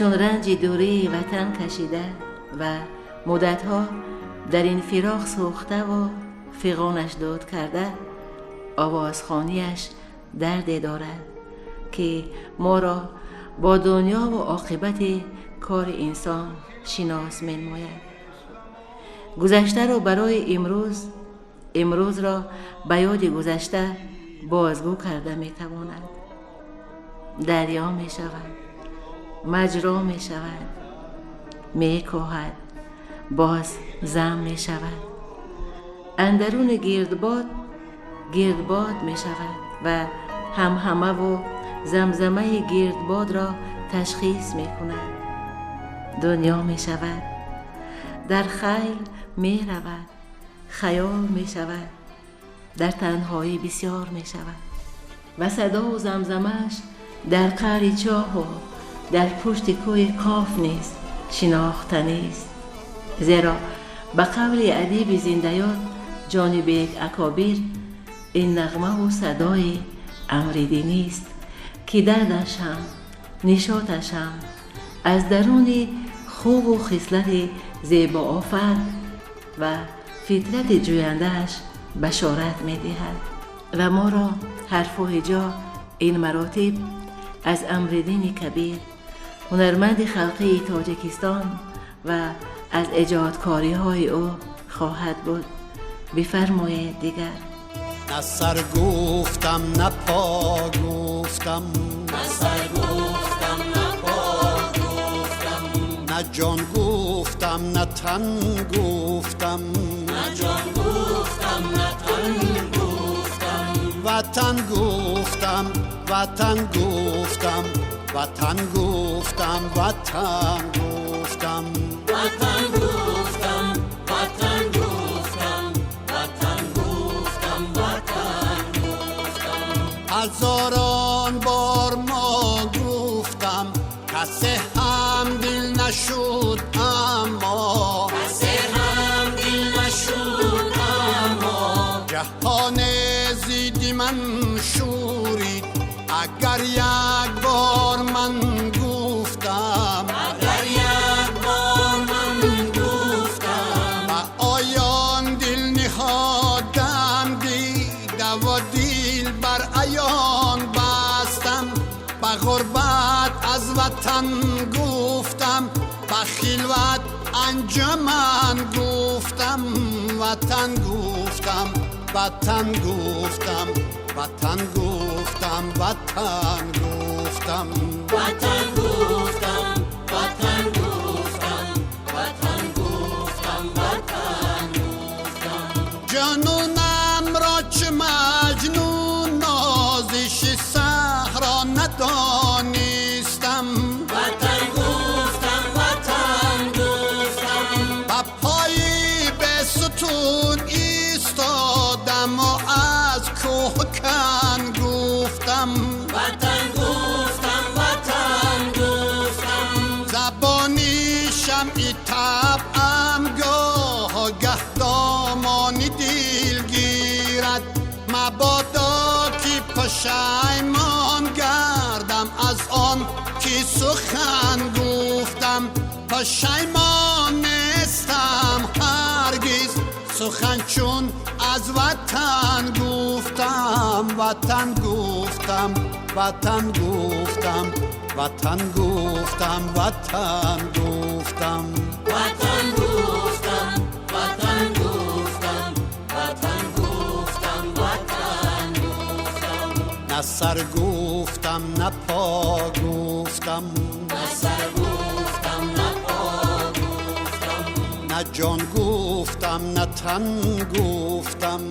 Чун ранҷи дурии ватан кашида ва муддатҳо дар ин фироқ сӯхтаву фиғонаш дуд карда, овозхонияш дарде дорад, ки моро бо дунёву оқибати кори инсон шинос менамояд. Гузаштаро барои имрӯз, имрӯзро ба ёди гузашта бозгӯ карда метавонад. Дарё мешавад, маҷро мешавад, мекоҳад, боз зам мешавад, андаруни гирдбод гирдбод мешавад ва ҳамҳамаву замзамаи гирдбодро ташхис мекунад. Дунё мешавад, дар хайл меравад, хаёл мешавад, дар танҳоӣ бисёр мешавад ва садову замзамааш дар қаъри чоҳу дар пушти кӯҳи Қоф низ шинохтанист. Зеро ба қавли адиби зиндаёд Ҷонибек Акобир, ин нағмаву садои амридинист, ки дардаш ҳам, нишоташ ҳам аз даруни хубу хислати зебоофар ва фитрати ҷӯяндааш башорат медиҳад. Ва моро ҳарфу ҳиҷо ин маротиб аз Амриддини Кабир, ҳунарманди халқии Тоҷикистон, ва аз эҷодкориҳои ӯ хоҳад буд. Бифармоед дигар. На сар гуфтам, на по гуфтам, на сар гуфтам, на по гуфтам, на ҷон гуфтам, на тан гуфтам, на ҷон гуфтам, на тан гуфтам, ватан гуфтам, ватан гуфтам, ватан гуфтам, ватан гуфтам, ватан гуфтам, ватан гуфтам, ватан гуфтам, ватан гуфтам. Ҳазорон бор мо гуфтам, касе ҳам дил нашуд, аммо касе ҳам дил нашуд, аммо ҷаҳон зидди ман шӯрид. Агар як бор ман гуфтам, агар як бор ман гуфтам, ба оён дил ниҳодам, дидаву дил бар аён бастам, ба ғурбат аз ватан гуфтам, ба хилват анҷуман гуфтам, ватан гуфтам, ватан гуфтам, ватан гуфтам, ватан гуфтам, ватан гуфтам, ватан гуфтам, ватан гуфтам, ватан гуфтам. Ҷунунамро чу Маҷнун нозиши саҳро надонистам, ватан гуфтам, ватан гуфтам, ба пои бесутун истодам ва аз кӯҳ кан гуфтам, ватан гуфтам, ватан гуфтам, забони шамъи табъам гоҳ гаҳ домони дил гирад, мабодо ки пушаймон гардам аз он ки сухан гуфтам. Пушаймон нестам ҳаргиз, сухан чун аз ватан гуфтам, ватан гуфтам, ватан гуфтам, ватан гуфтам, ватан гуфтам, ватан гуфтам, ватан гуфтам, ватан гуфтам, ватан гуфтам. На сар гуфтам, на по гуфтам, на сар гуфтам, на по гуфтам, на ҷон гуфтам, на тан гуфтам,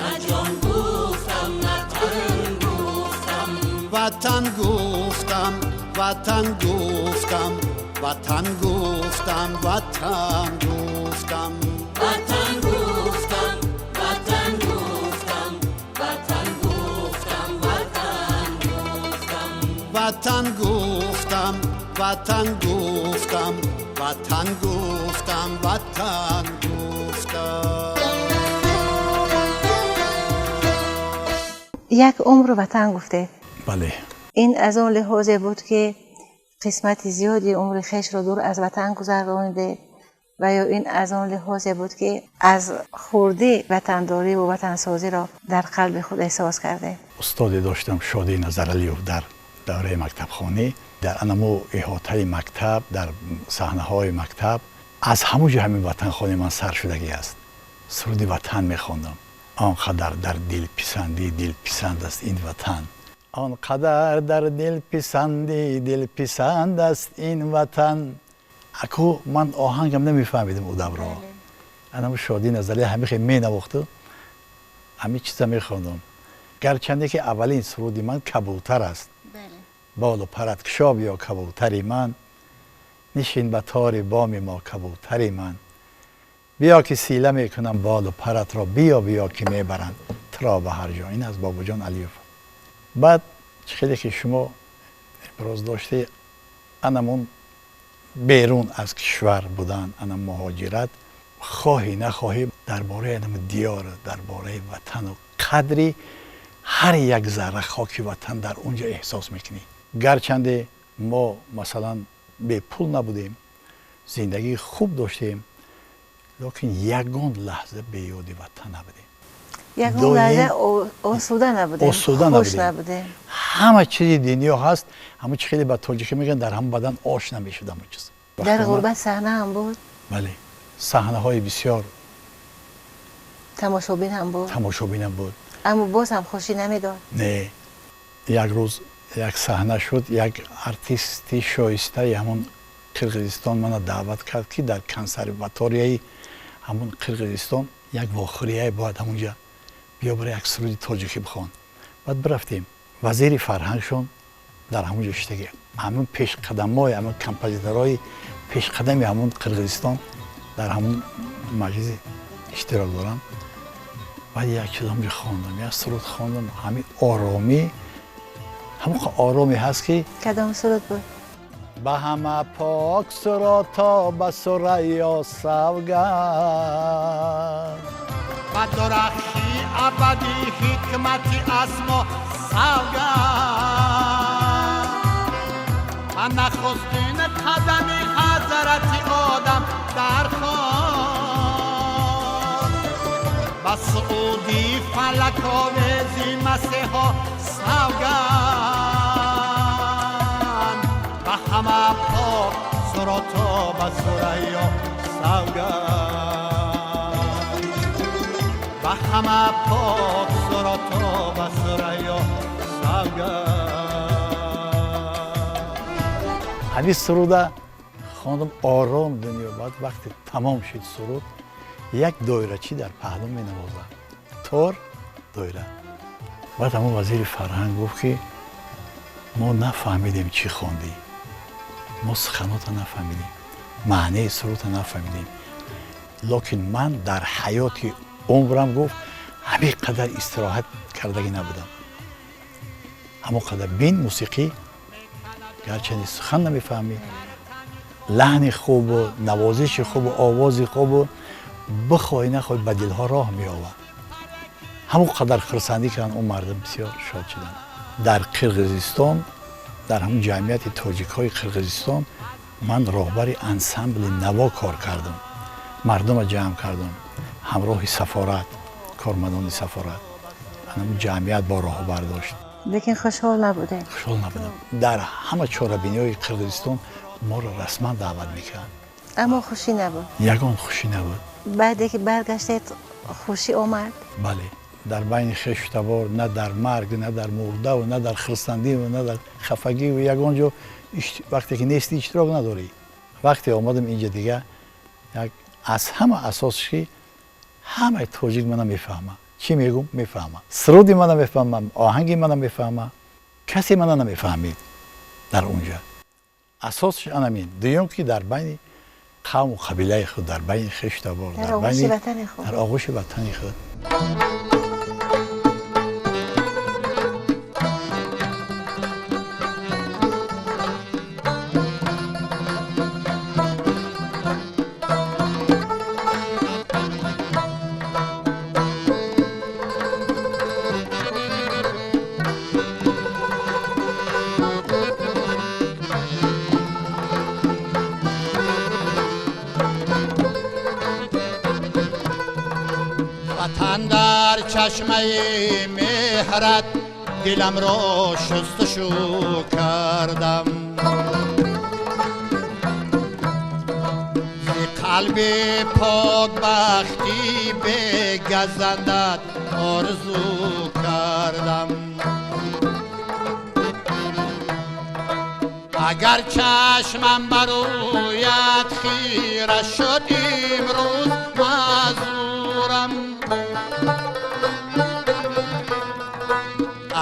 на ҷон гуфтам, на тан гуфтам, ватан гуфтам, ватан гуфтам, ватан гуфтам, ватан гуфтам, ватан гуфтам, ватан гуфтам, ватан гуфтам, ватан гуфтам, ватан гуфтам, ватан гуфтам, ватан гуфтам, ватан гуфтам. Як умр ватан гуфтед. Бале. Ин аз он лиҳозе буд, ки Қисмати зиёди умри хешро дур аз ватан гузаронидед ва ё ин аз он лиҳозе буд, ки аз хурдӣ ватандорӣ ва ватансозиро дар қалби худ эҳсос кардед? Устоде доштам, Шодӣ Назаралиев, дар давраи мактабхонӣ, дар анамо иҳотаи мактаб, дар саҳнаҳои мактаб, аз ҳамон ҷо ҳамин ватанхонии ман сар шудагӣ аст. Суруди ватан мехондам. Он қадар дар дилписандӣ дилписанд аст ин ватан, он қадар дар дилписандӣ дилписанд аст ин ватан. Аку ман оҳангам намефаҳмидам ӯ давраҳо. Анамо Шодӣ Назарӣ ҳамихе менавохту ҳамин чиза мехондам. Гарчанде ки аввалин суруди ман «Кабутар» аст. Болу парат кушо, биё, кабутари ман, нишин ба тори боми мо, кабутари ман, биё ки сила мекунам болу паратро, биё, биё ки мебаранд туро ба ҳар ҷо. Ин аз Бобоҷон Алиев. Баъд хеле ки шумо иброз доште, анамон берун аз кишвар будан, ана муҳоҷират, хоҳӣ нахоҳӣ, дар бораи анам диёр, дар бораи ватану қадри ҳар як зарра хоки ватан дар он ҷо эҳсос мекунӣ. Гарчанде мо, масалан, бепул набудем, зиндагии хуб доштем, лекин ягон лаҳза беёди ватан набудем. Ягон лаҳза осуда набудем. Осуда набудем. Ҳама чизи дунё ҳаст, ҳама чи хеле ба тоҷикӣ мегӯянд, дар ҳама бадан ош намешуд ҳама чиз. Дар ғурбат саҳна ҳам буд? Бале, саҳнаҳои бисёр. Тамошобин ҳам буд? Тамошобинам буд. Аммо боз ҳам хушӣ намедод? Не, як рӯз як саҳна шуд, як артисти шоистаи ҳамон Қирғизистон мана даъват кард, ки дар консерваторияи ҳамон Қирғизистон як вохӯрияе бояд, ҳамонҷа биё, бара як суруди тоҷикӣ бихон. Баъд бирафтем, вазири фарҳангшон дар ҳамон ҷо шиштагӣ, ҳамон пешқадамҳои, ҳамон композиторҳои пешқадами ҳамон Қирғизистон дар ҳамон маҷлис иштирок доранд. Баъд як чиз ҳамонҷо хондам, як суруд хондам, ҳамин оромӣ, ҳамон ороме ҳаст ки Кадом суруд буд? Ба ҳама пок суро то ба сурайё савганд, ба дурахши абадӣ ҳикмати аз мо савганд, ба нахустин қадами ҳазрати Одам дар хок, ба сууди фалаковези Масеҳо савганд, ба ҳама пок суро то ба сурайё савганд, ба ҳама пок суро то ба сурайё савганд. Ҳамин суруда хондам, ором дунё. Баъд вақте тамом шуд суруд, як доирачӣ дар паҳлӯ менавозад, тор, доира. Баъд ҳамон вазири фарҳанг гуфт, ки мо нафаҳмидем чӣ хондӣ, мо суханота нафаҳмидем, маънии сурута нафаҳмидем, лекин ман дар ҳаёти умрам, гуфт, ҳамин қадар истироҳат кардагӣ набудам, ҳамон қадар бин мусиқӣ, гарчанде сухан намефаҳмӣ, лаҳни хубу навозиши хубу овози хубу бихоҳӣ нахоҳӣ ба дилҳо роҳ меёбад. Ҳамон қадар хурсандӣ карданд, он мардум бисёр шод шуданд. Дар Қирғизистон, дар ҳамон ҷамъияти тоҷикҳои Қирғизистон ман роҳбари ансамбли наво кор кардам, мардумро ҷамъ кардам, ҳамроҳи сафорат, кормандони сафорат, ҳамон ҷамъият бо роҳбар дошт. Лекин хушҳол набудем? Хушҳол набудам. Дар ҳама чорабиниҳои Қирғизистон моро расман даъват мекарданд. Аммо хушӣ набуд? Ягон хушӣ набуд. Баъде ки баргаштед, хушӣ омад? Бале, дар байни хешу табор, на дар марг, на дар мурдаву, на дар хурсандиву, на дар хафагиву, ягон ҷо вақте ки нести, иштирок надорӣ. Вақте омадам инҷа, дига як аз ҳама асосш ки ҳамаи тоҷик мана мефаҳма, чӣ мегӯм мефаҳма, суруди мана мефаҳма, оҳанги мана мефаҳма. Касе мана намефаҳмид дар онҷа. Асосш анамин. Дуюм, ки дар байни қавму қабилаи худ, дар байни хешу табор, дар оғӯши ватани худ. Дар оғӯши ватани худ. چشمه مهرت دلم را شستشو کردم. ز قلب پاک بختی بگزندت آرزو کردم. اگر چشمم برویت خیره شد امروز معذورم،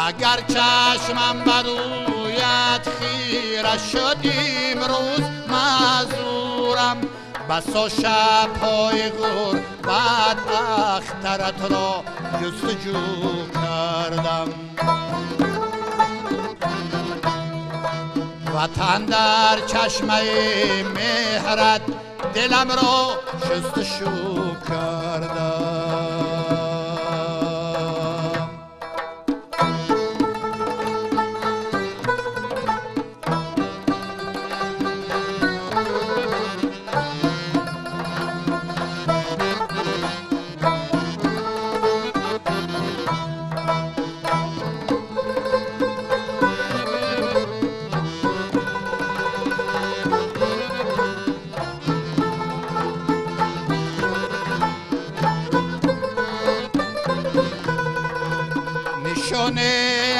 اگر چشمم برویت خیره شد امروز معذورم. بسا شب‌های غربت اخترت را جستجو کردم. وطن در چشمه مهرت دلم را شستشو کردم.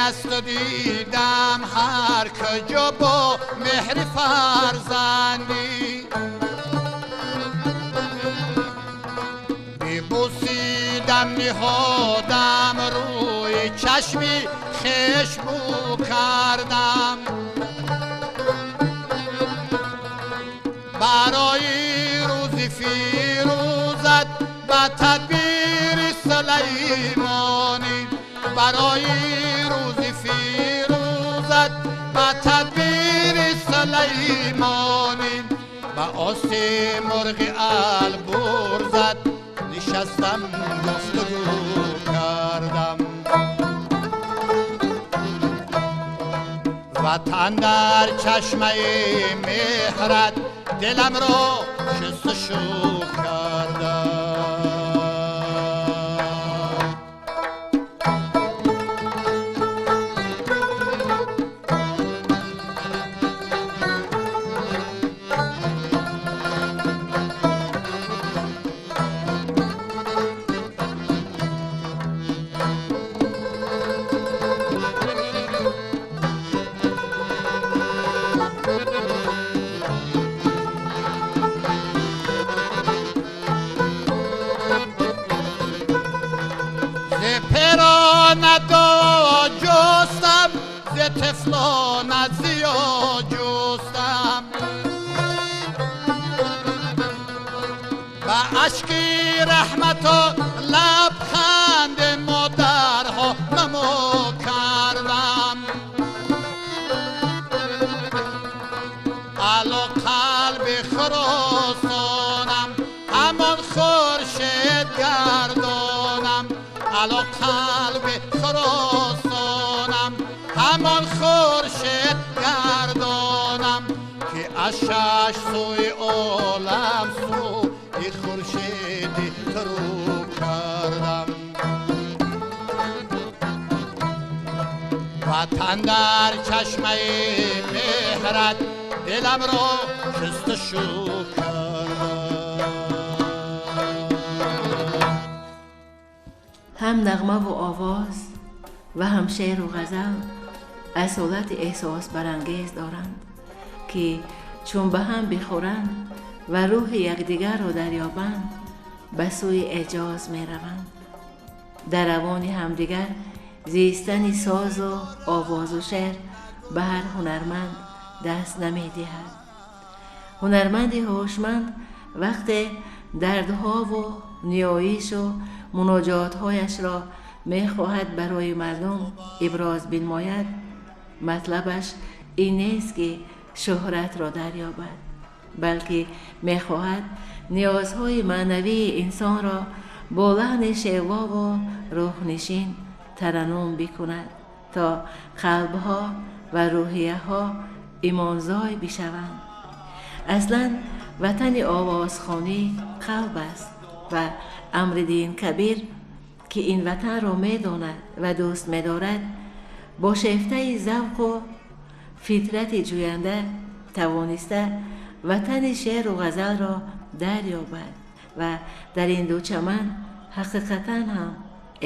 از تو دیدم هر کجا با مهر فرزندی، ببوسیدم نهادم روی چشمی خویش بو کردم. برای روز فیروزت به تدبیر سلیمانی، برای روز فیروزت به تدبیر سلیمانی، به آس مرغ البرزت نشستم گفتگو کردم. وطن در چشمه مهرت دلم را شستشو کردم. جستم ز طفلان زیا جستم، به اشک رحمت و لبخند مادرها نمو کردم. الا قلب خراسانم همان خورشید گردانم، الا قلب خراسانم همان خورشید گردانم، که از شش سوی عالم سوی خورشید طلوع کردم. وطن در چشمه مهرت دلم را شستشو کردم. هم نغمه و آواز و هم شعر و غزل اصالت احساس برانگیز دارند که چون به هم بخورند و روح یکدیگر را دریابند به سوی اعجاز می روند. در روان همدیگر زیستن ساز و آواز و شعر به هر هنرمند دست نمی دهد. هنرمند هوشمند وقت دردها و نیایش و مناجاتهایش را می خواهد برای مردم ابراز بنماید، مطلبش این نیست که شهرت را دریابد، بلکه می خواهد نیازهای معنوی انسان را با لحن شیوا و روحنشین ترنم بکند تا قلبها و روحیه ها ایمانزای بشوند. اصلا وطن آوازخوانی قلب است و امرالدین کبیر ки ин ватанро медонад ва дӯст медорад, бо шефтаи завқу фитрати ҷӯянда тавониста ватани шеъру ғазалро дарёбад ва дар ин ду чаман ҳақиқатан ҳам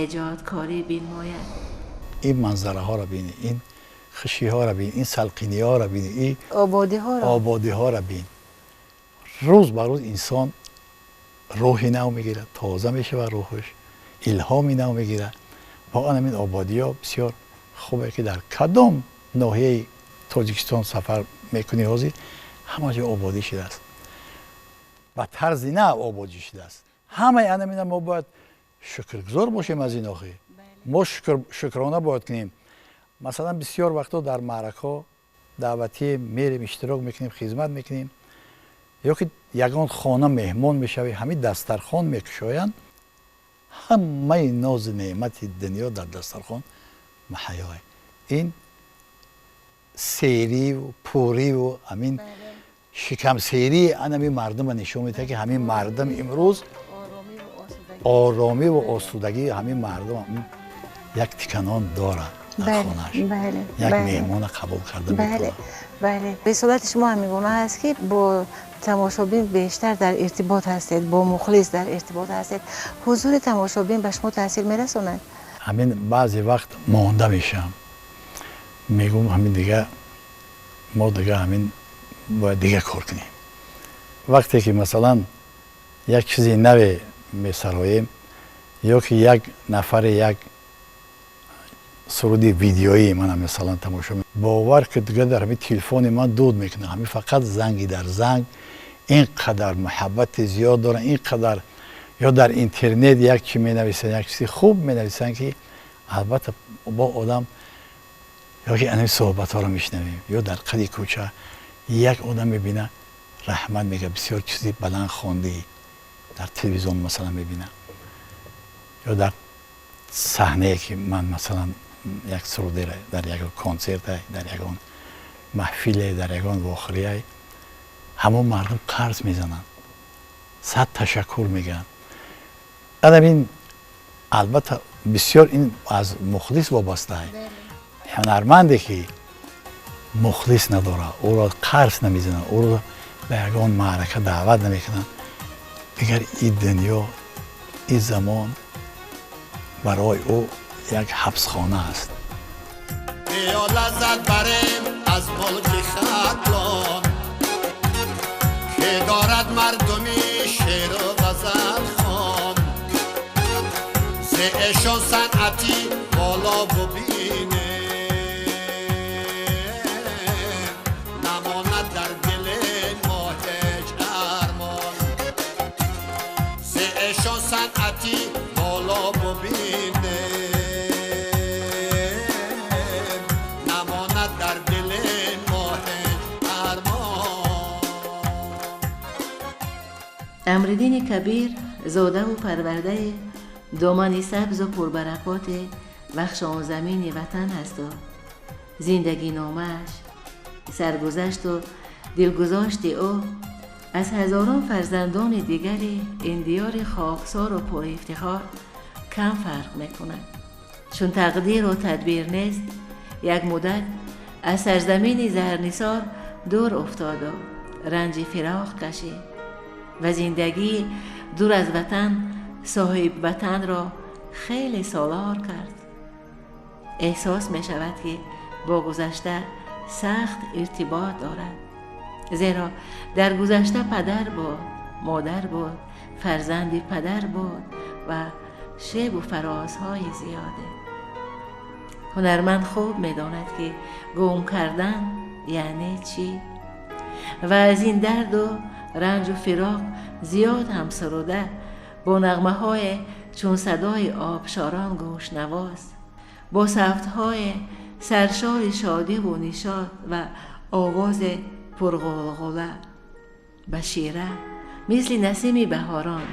эҷодкорӣ бинмояд. Ин манзараҳоро бинӣ, ин хушиҳоро бин, ин салқиниҳоро бин, ин ободиҳоро бин. Рӯз ба рӯз инсон рӯҳи нав мегирад, тоза мешавад рӯҳаш, илҳоми нав мегирад. Бо он ҳамин ободиҳо бисёр хубе, ки дар кадом ноҳияи Тоҷикистон сафар мекунӣ, ҳозир ҳама ҷо ободӣ шудааст, ба тарзи нав ободӣ шудааст. Ҳамаи анамина мо бояд шукргузор бошем аз ин охир. Мо шукрона бояд кунем. Масалан, бисёр вақтҳо дар маъракҳо даъватӣ мерем, иштирок мекунем, хизмат мекунем, ё ки ягон хона меҳмон мешавӣ, ҳамин дастархон мекушоянд, ҳамаи нозу неъмати дунё дар дастархон муҳайёе. Ин сериву пуриву ҳамин шикамсерии анами мардума нишон медиҳад, ки ҳамин мардум имрӯз оромиву осудагии ҳамин мардум як тиканон дорад дар хонааш, як меҳмона қабул карда метавонад. Бале, рисолати шумо ҳамин гуна аст, ки бо тамошобин бештар дар иртибот ҳастед, бо мухлис дар иртибот ҳастед. Ҳузури тамошобин ба шумо таъсир мерасонад? Ҳамин баъзе вақт монда мешавам, мегӯм, ҳамин дига мо дига ҳамин бояд дига кор кунем. Вақте ки масалан як чизи наве месароем ё ки як нафаре як суруди видеоии мана масалан тамошо, бовар ки дига дар ҳамин телефони ман дуд мекунад, ҳамин фақат занги дар занг, ин қадар муҳаббати зиёд доранд, ин қадар ё дар интернет як чи менависанд, як чизи хуб менависанд, ки албатта бо одам ё ки анами суҳбатҳоро мешунавем, ё дар қади кӯча як одам мебина, раҳмат мега, бисёр чизи баланд хондӣ, дар телевизион масалан мебина, ё дар саҳнае ки ман масалан як сурудеро дар ягон консерте, дар ягон маҳфиле, дар ягон вохӯрие, ҳамон мардум қарз мезананд, сад ташаккур мегӯянд. Анамин албатта бисёр ин аз мухлис вобастаа. Ҳунарманде ки мухлис надорад, ӯро қарз намезананд, ӯро ба ягон маърака даъват намекунанд, дигар ин дунё, ин замон барои ӯ як ҳабсхона аст. Биё лаззат барем аз мулки Хатлон, ки дорад мардуми шеру ғазалхон, зи эшон санъати боло бубинем, намонад дар дили мо ҳеҷ армон, зи эшон санъати боло бубинем, намонад дар дили мо ҳеҷ армон. Амриддини Кабир зодаву парвардаи домани сабзу пурбаракоти вахшонзамини ватан ҳасту зиндагиномааш, саргузашту дилгузошти ӯ аз ҳазорон фарзандони дигари ин диёри хоксору пурифтихор кам фарқ мекунад. Чун тақдиру тадбир нест, як муддат аз сарзамини Зарнисор дур уфтоду ранҷи фироқ кашид ва зиндагии дур аз ватан соҳиб ватанро хеле солор кард. Эҳсос мешавад, ки бо гузашта сахт иртибот дорад, зеро дар гузашта падар буд, модар буд, фарзанди падар буд ва шебу фарозҳои зиёде. Ҳунарманд хуб медонад, ки гум кардан яъне чӣ, ва аз ин дарду ранҷу фироқ зиёд ҳам суруда бо нағмаҳое чун садои обшорон гӯшнавоз, бо савтҳое саршори шодиву нишод ва овозе пурғулғула ба шира, мисли насими баҳорон,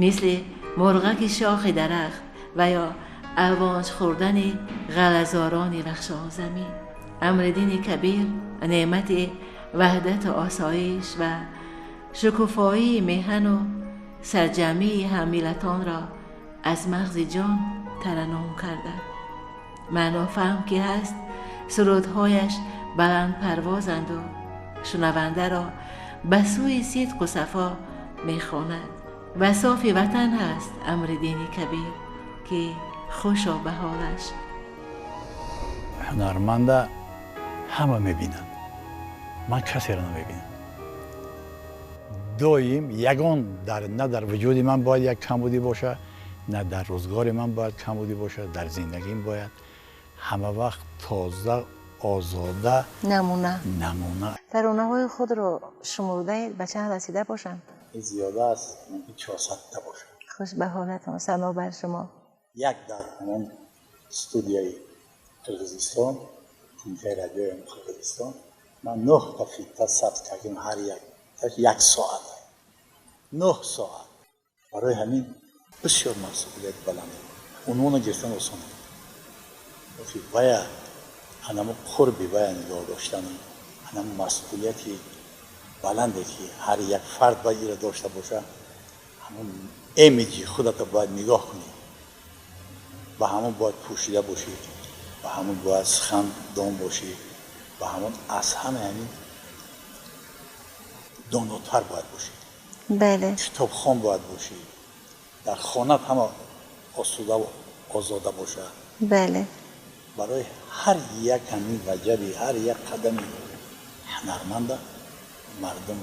мисли мурғаки шохи дарахт ва ё алвонҷ хӯрдани ғалазорони вахшонзамин. Амриддини Кабир неъмати ваҳдату осоиш ва шукуфоии меҳану сарҷамъии ҳаммиллатонро Аз мағзи ҷон тараннум карда. Маънофаҳм ки ҳаст, сурудҳояш баланд парвозанду шунавандаро ба сӯи сидқу сафо мехонад. Ва софи ватан ҳаст Амриддини Кабир, ки хушо ба ҳолаш. Ҳунарманда ҳама мебинанд, ман касеро намебинам. Доим ягон на дар вуҷуди ман бояд як камбудӣ бошад, на дар рӯзгори ман бояд камбудӣ бошад, дар зиндагим бояд ҳама вақт тоза, озода, намуна. Намуна. Таронаҳои худро шумурдаед, ба чанд расида бошанд? Зиёда аст, мумкин 400 та бошад. Хуш ба ҳолатон, сано бар шумо. Як дар ҳамон студияи Қирғизистон, Кумитаи радиои Қирғизистон, ман нӯҳта фитта сабт кардем, ҳар як соат, 9 соат. Барои ҳамин бисёр масъулияти баланд. Унвона гирифтан осон, вая анамо қурби вая нигоҳ доштану анамо масъулияти баланде, ки ҳар як фард бояд ира дошта боша. Ҳамон имиҷи худато бояд нигоҳ кунӣ, ба ҳамон бояд пӯшида бошӣ, ба ҳамон бояд сухандон бошӣ, ба ҳамон аз ҳама ҳамин донотар бояд бошӣ. Бале. Китобхон бояд бошӣ, дар хонат ҳама осудаву озода бошад. Бале. Барои ҳар як ҳамин ваҷаби, ҳар як қадами ҳунарманда мардум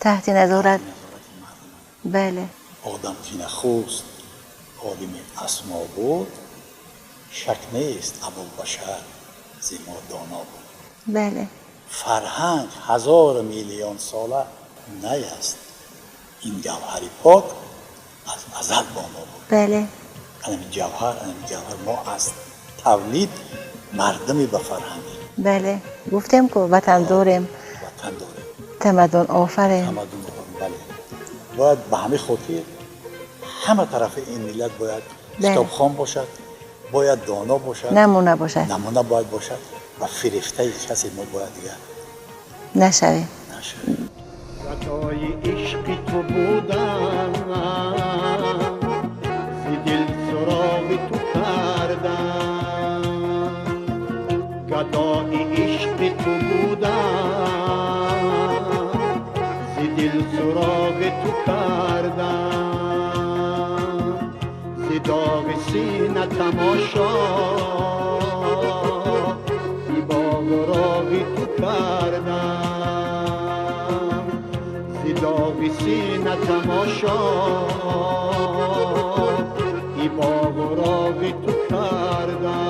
таҳти назорат. Назорати мардум. Бале. Одам ки нахуст олими асмо буд, шак нест, Абулбашар зи мо доно буд. Бале. Фарҳанг ҳазору миллион сола най аст, ин гавҳари пок аз азал бо мо буд. Бале. Анами ҷавҳар, анами ҷавҳар мо аз тавлид мардуми ба фарҳангем. Бале, гуфтем ку ватан дорем. Ватан дорем. Тамаддун офарем. Тамаддун офарем, бале. Бояд ба ҳамин хотир ҳама тарафи ин миллат бояд китобхон бошад, бояд доно бошад. Намуна бошад. Намуна бояд бошад ва фирефтаи касе мо бояд дигар нашавем. Нашавем. Гадои ишқи ту будам, зи дил суроғи ту кардам. Гадои ишқи ту будам, зи дил суроғи ту кардам. Зи доғи сина тамошо боғу роғи ту кардам. Зи доғи сина тамошо боғу роғи ту кардам.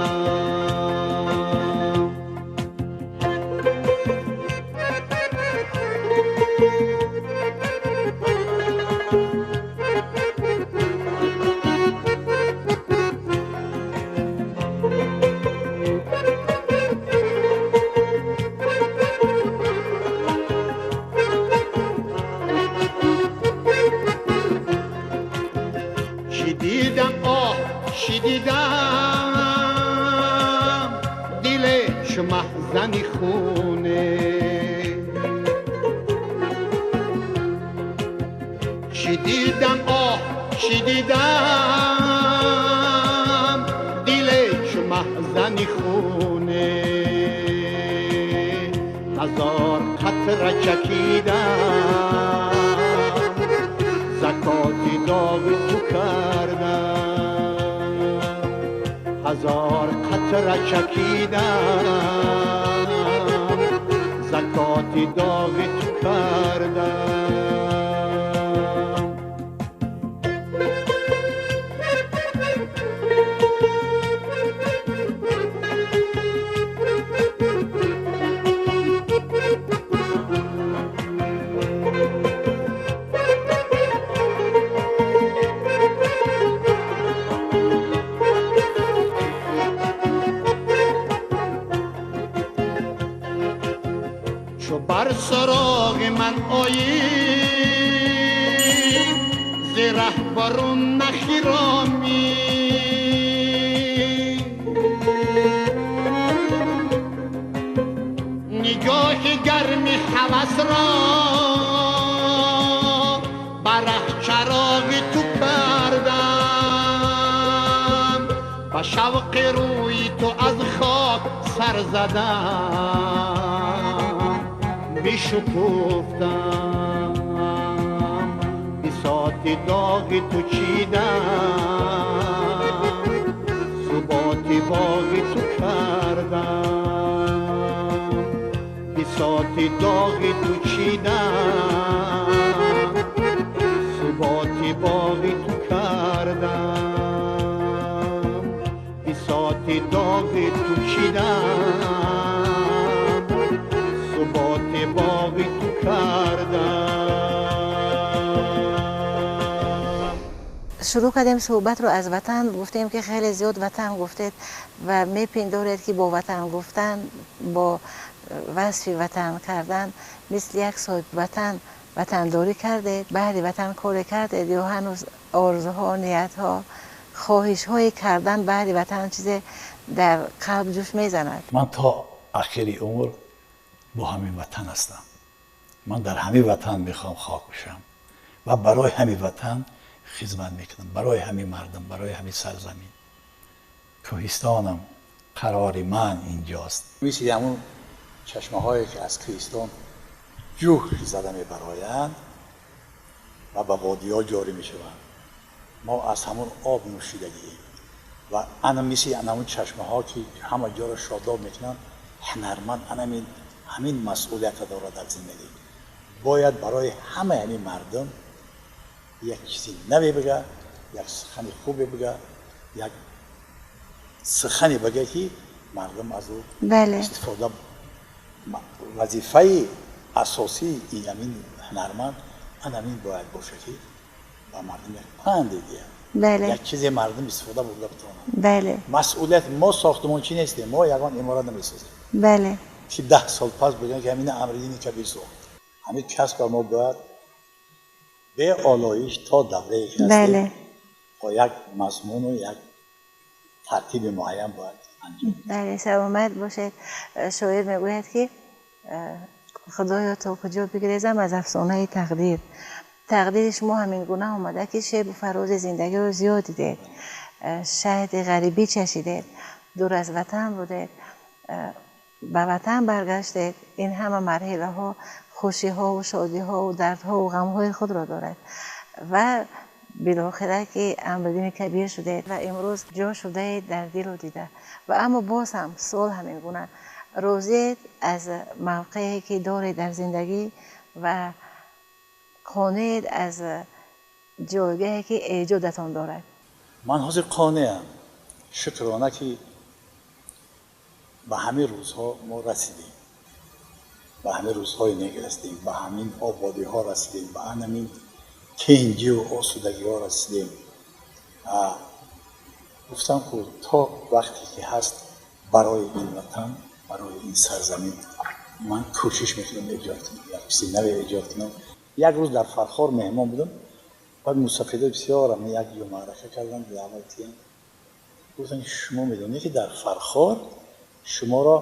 Чӣ дидам, оҳ, чӣ дидам, диле чу маҳзани хуне. Чӣ дидам, оҳ, чӣ дидам, диле чу маҳзани хуне. Ҳазор қатра чакидам, закоти доғи ту кардам. Ҳазор қатра чакидам, закоти доғи ту кардам. Чу бар суроғи ман оӣ, зи раҳ барун нахиромӣ. Нигоҳи гарми ҳавас ро ба раҳ чароғи ту кардам. Ба шавқи рӯи ту аз хок сар задам, бишукуфтам, бисоти доғи ту чидам, суботи боғи ту кардам, бисоти доғи ту чидам, суботи боғи ту кардам, бисоти доғи ту чидам, суботи боғи ту кардам. Шурӯъ кардем суҳбатро аз ватан, гуфтем ки хеле зиёд ватан гуфтед ва мепиндоред ки бо ватан гуфтан, бо васфи ватан кардан мисли як соҳиби ватан ватандорӣ кардед, баҳри ватан коре кардед ё ҳанӯз орзуҳо, ниятҳо, хоҳишҳои кардан баҳри ватан чизе дар қалб ҷӯш мезанад? Ман то ахири умр бо ҳамин ватан ҳастам. Ман дар ҳамин ватан мехоҳам хок бишам ва барои ҳамин ватан хизмат мекунам, барои ҳамин мардум, барои ҳамин сарзамин. Кӯҳистонам, қарори ман инҷост. Мисли ҳамун чашмаҳое ки аз кӯҳистон ҷӯш зада мебароянд ва ба водиҳо ҷорӣ мешаванд, мо аз ҳамун об нӯшидагием ва ана мисли ҳамун чашмаҳо ки ҳама ҷоро шодоб мекунанд, ҳунарманд ҳамин масъулиятро дорад дар зиндагӣ. Бояд барои ҳамаи ҳамин мардум як чизи наве бига, як сухани хубе бига, як сухане бига ки мардум аз ӯ истифода. Вазифаи асосии ин ҳамин ҳунарманд ҳамин бояд бошад ки ба мардум як панде диҳад, як чизе мардум истифода бурда битавонад. Масъулият мо сохтмончӣ нестем, мо ягон иморат намесозем ки 10 сол пас бигӯянд ки ҳамина Амриддини Кабир сохт. Ҳамин касба мо бояд беолоиш то даврае ки ҳастем бо як мазмуну як тартиби муайян бояд анҷом. Бале, саломат бошед. Шоир мегӯяд ки худоё, то куҷо бигрезам аз афсонаи тақдир. Тақдири шумо ҳамин гуна омада ки шебу фарози зиндагиро зиёд дидед, шаҳди ғарибӣ чашидед, дур аз ватан будед, ба ватан баргаштед. Ин ҳама марҳилаҳо хушиҳову шодиҳову дардҳову ғамҳои худро дорад ва билохира ки Амриддини Кабир шудед ва имрӯз ҷо шудаед дар дилу дида. Ва аммо боз ҳам суол ҳамин гуна: розиед аз мавқее ки доред дар зиндагӣ ва қонеед аз ҷойгаҳе ки эҷодатон дорад? Ман ҳозир қонеам, шукрона ки ба ҳамин рӯзҳо мо расидем, ба ҳамин рӯзҳои нек расидем, ба ҳамин ободиҳо расидем, ба ҳамин тинҷиву осудагиҳо расидем. Гуфтам ку, то вақте ки ҳаст барои ин ватан, барои ин сарзамин ман кӯшиш мекунам эҷод кунам, як чизи наве эҷод кунам. Як рӯз дар Фархор меҳмон будам, баъд мусафидои бисёрам як ҷо маърака карданд, даъват карданд. Гуфтанд, шумо медонед ки дар Фархор шуморо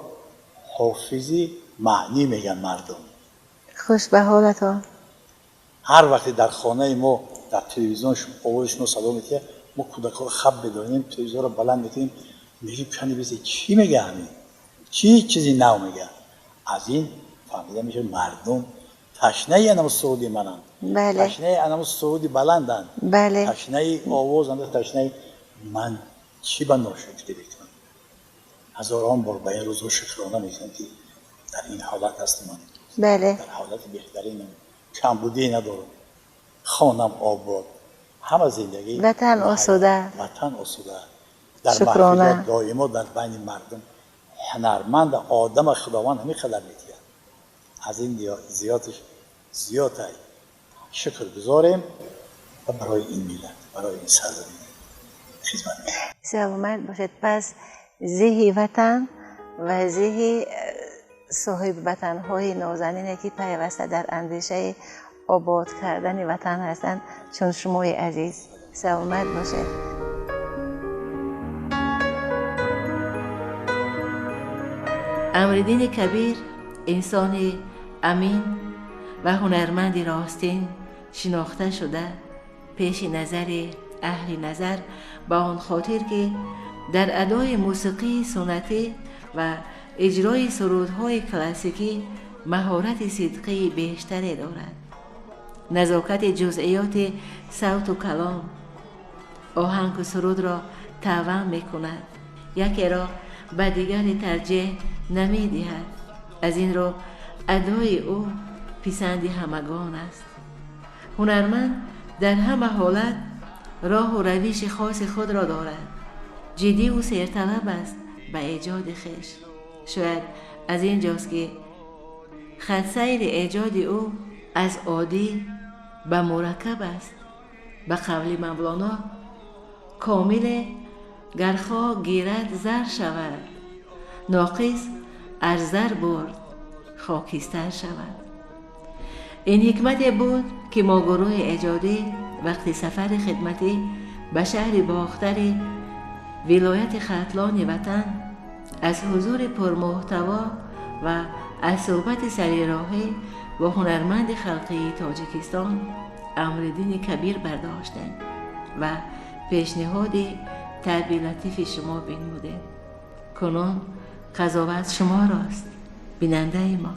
ҳофизи маънӣ мегӯянд мардум. Хуш ба ҳолатон. Ҳар вақте дар хонаи мо дар телевизион овози шумо садо метиҳад, мо кӯдакҳоро хаб медорем, телевизорро баланд мекунем, мегӯем кани бисе чӣ мега, ҳамин чӣ чизи нав мега. Аз ин фаҳмида мешавад мардум ташнаи анаму суруди мананд, ташнаи анаму суруди баланданд, ташнаи овозанд, ташнаи ман. Чӣ ба ношукрӣ мекунам? Ҳазорон бор ба ин рӯзҳо шукрона мекунам ки дар ин ҳолат ҳастам ман, дар ҳолати беҳтаринам, камбудӣ надорам, хонам обод, ҳама зиндагӣ ватан осуда, ватан осуда, дар маҳфилот доимо дар байни мардум ҳунарманд одама худованд ҳамин қадар метиҳад, аз ин зиёдаш зиёд. Шукр гузорем ва барои ин миллат, барои ин сарзамин хизмат мекунем. Саломат бошед. Пас зеҳи ватан ва зеҳи соҳиби ватанҳои нозанине ки пайваста дар андешаи обод кардани ватан ҳастанд, чун шумои азиз. Саломат бошед. Амриддини Кабир инсони амин ва ҳунарманди ростин шинохта шуда пеши назари аҳли назар ба он хотир ки Дар адои мусиқии суннатӣ ва иҷрои сурудҳои классикӣ маҳорати сидқии бештаре дорад. Назокати ҷузъиёти савту калом, оҳангу сурудро тавъам мекунад, якеро ба дигаре тарҷеҳ намедиҳад. Аз ин рӯ адои ӯ писанди ҳамагон аст. Ҳунарманд дар ҳама ҳолат роҳу равиши хоси худро дорад, ҷиддиву серталаб аст ба эҷоди хеш. Шояд аз ин ҷост, ки хатсайри эҷоди ӯ аз оддӣ ба мураккаб аст. Ба қавли Мавлоно, комиле гар хок гирад, зар шавад, ноқис ар зар бурд, хокистар шавад. Ин ҳикмате буд, ки мо, гурӯҳи эҷодӣ, вақти сафари хидматӣ ба шаҳри Бохтари вилояти Хатлони ватан, аз ҳузури пурмуҳтаво ва аз суҳбати сарироҳӣ бо ҳунарманди халқии Тоҷикистон Амриддини Кабир бардоштем ва пешниҳоди табъи латифи шумо бинмудем. Кунун қазоват шуморост, бинандаи мо.